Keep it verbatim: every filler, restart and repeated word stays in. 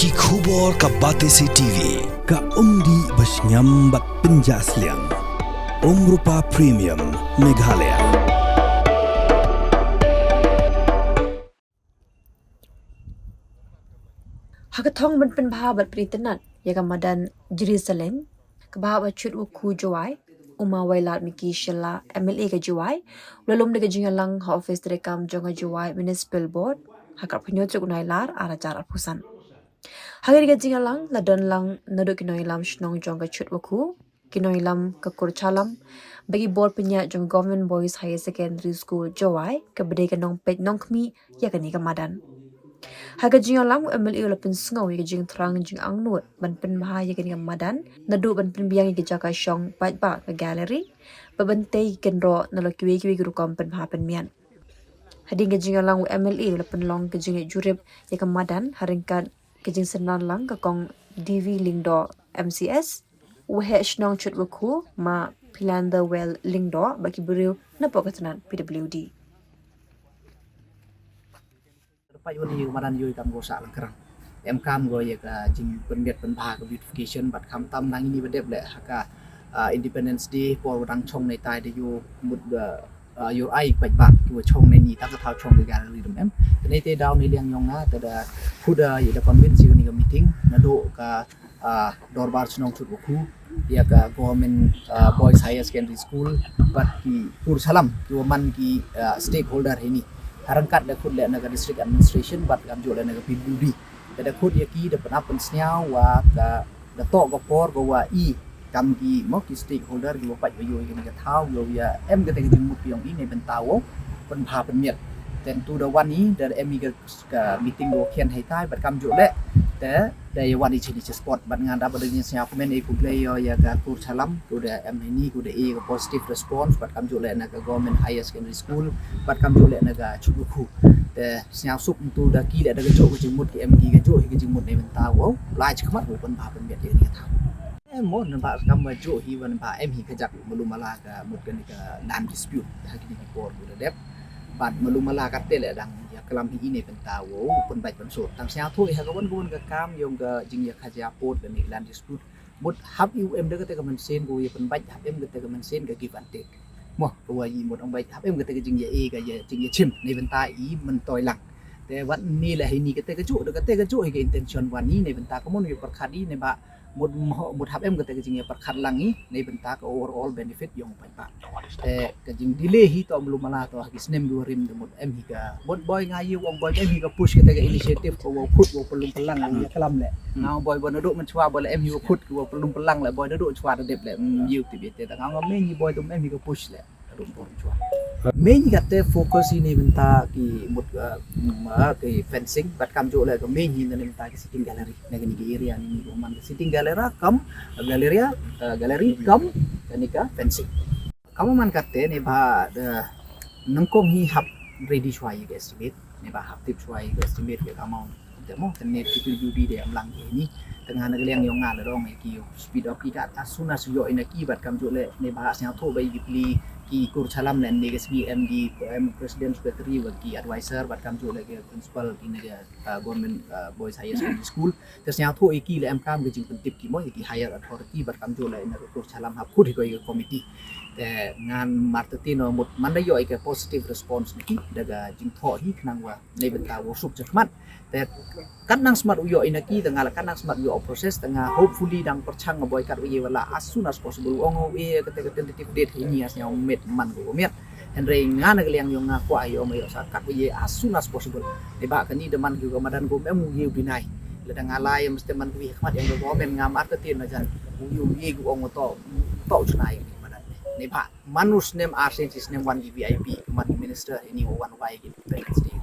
Ki khubor ka Batesi T V, ka umdih ba shngiam bad pynjah sliang. Umrupa Premium, Meghalaya. Ha ka thong ban pynbha bad pynitynnad ïa ka madan Jri Saleng, kaba hap ha Chutwakhu Jowai, u Ma Wailadmiki Shylla, M L A ka Jowai, u la lum da ka jingïalang ha ophis treikam jong ka Jowai Municipal Board ha ka arphew hynñiew tarik u Nailar arhajar arphew san. Ha kane ka jingïalang la don lang naduh ki nongïalam shnong jong ka Chutwakhu, ki nongïalam ka Kurchalam, bad ki bor pynïaid jong ka Government Boys Higher Secondary School Jowai, kaba dei ka nongpeit nongkhmih ïa kane ka madan. Ha ka jingïalang, u M L A u la pynsngew ïa ka jingthrang jingangnud ban pynbha ïa kane ka madan, naduh ban pynbiang ïa ka jaka shong paidbah, ka gallery, bad ban tei ki kynroh, nalor kiwei kiwei ki rukom pynbha pynmiat. Hadien ka jingïalang, u M L A u la pynlong ka jingleit jurip ïa ka madan ha ryngkat ka jingsynran lang ka Kong D V Lyngdoh, M C S, u Waheh Shnong Chutwakhu, Ma Philanderwell Lyngdoh, bad ki briew napoh ka tnat P W D. Peit wan ïa ka madan ïoh kam ko sah lang krang. Em kam ko ïa ka jingpynbiang pynbha ka beautification, bad khamtam nang ine ba dep leh ha ka, ah, Independence Day por ba dang chong neitai da ïoh mut, ah, ah, ïoh ai paidbah kiwa chong neini, tang ka thaw chong ka gallery dum em. Te neite daw ne liang jong nga te da khuda ïa da convince ïa kane ka meeting naduh ka, ah, Dorbar Shnong Chutwakhu, ïa ka Government, ah, Boys Higher Secondary School, bad ki Kurchalam kiwa man ki, ah, stakeholder heini. Ha ryngkat da khut leh na ka District Administration bad kamjooh leh na ka P W D. Te da khut ïa ki da pynap pynsngew wa ka da toh ka por ka wa i kam ki mo ki stakeholder kiwa peit wa ïoh ïa kane ka thaw, ïoh ïa em kata ka jingmut ka jong i neibynta wow pynbha pynmiat. Te tu da wan i da em i ka, ka meeting wa khian hei tai bad kamjooh leh te da ïa wan i chini cha spot bad nga da ba da jingsngew kmen i khublei ïa ka Kurchalam, ku da em heini, ku da i ka positive response bad kamjooh leh na ka Government Higher Secondary School bad kamjooh leh na ka Chutwakhu. Te sngewsuk ntu da ki leh da ka jooh ka jingmut ki em ki ka jooh hi ka jingmut neibynta wow lai chi khmat wow pynbha pynmiat ïa kane ka thaw. Eh, mo, naba kam ba jooh hi, ba naba em hi ka jak malu mala ka mut kane ka land dispute ha kine ki por ba la dep. Bad malu mala katte leh dang ïa klam hi neibynta wow pynbeit pynsut. Tang sngewthuh hi ha ka wan ka wan ka kam jong ka jingïakajia pud kane ka land dispute. Mut hap i u em da kata ka mynsiem ka ïa pynbeit, hap em kata ka mynsiem ka give and take. Mo, ka wa i mut ong beit hap em kata ka jingïa e ka ïa jingïa chim neibynta i myntoi lang. Te wat ni la hi ni kata ka jooh, da kata ka jooh hi ka intention wan i neibynta ka mon ïa pyrkhat i neiba mut mo, mut hap em kata ka jingïa pyrkhat lang i neibynta ka overall benefit jong paidbah. Te ka jingdelay hi to malu mala to ha ki snem ki wa rim da mut em hi ka mut boi nga ïa u ong boi em hi ka push kata ka initiative ka wa khut wa pynlong pynlang ïa klam leh. Nga boi boi naduh mynchwa boi la em hi wa khut ka wa pynlong pynlang leh boi naduh chwa da dep leh, mm, ïa u tip ïa te ta nga nga mei ni boi tum em hi ka push leh. Mei ni kata focus i neibynta ki mut, uh, ma ki fencing bad kamjooh leh ka mei ni neibynta ki sitting gallery. Na kani ki area ni ni ko man ki sitting gallery kam, galleria, uh, gallery kam kani ka fencing. Kam man kata neiba da nyngkong hi hap ready chwa ïa ka estimate, neiba hap tip chwa ïa ka estimate ïa ka amount. Te mo, te ne P W D de em lang ki ni. Te nga na ka liang jong nga la dong ïa ki speed up ki kat as soon as ïoh ïa ki bad kamjooh leh neiba sngewthuh ba ïa ki pli ki Kurchalam ne ne ka sngi em ki em president secretary bad ki advisor bad kamjooh leh ki principal ki ne ka, uh, government, uh, boys higher secondary school. Te sngewthuh ïa ki leh em kam ka jingpyntip ki mo ïa ki higher authority bad kamjooh leh na ka Kurchalam hap khut hi ko ïa ka committee. Te ngan martati no mut man da ïoh ïa ka positive response na ki da ka jingthoh hi khnang wa neibynta wow suk chakhmat. Te kat nang smat u ïoh ïa na ki te nga la kat nang smat u ïoh process te nga hopefully dang pyrchang nga boi kat u ïa wala as soon as possible u ong u ïa kata ka tentative date hi ni as ïa u met man ko u met. Hynrei nga na ka liang jong nga kwah ïa u ma ïoh sa kat u ïa as soon as possible. Neiba kani da man ki ka madan ko em u ïa u binai. Lada nga lai mesti man ko ïa khmat ïa ko men nga martati na jan u ïa u ïa u ong to to chna ïa madan. Neiba man u snem ar sien shi snem wan ki V I P, man ki minister, ini wan wai ki Independence Day.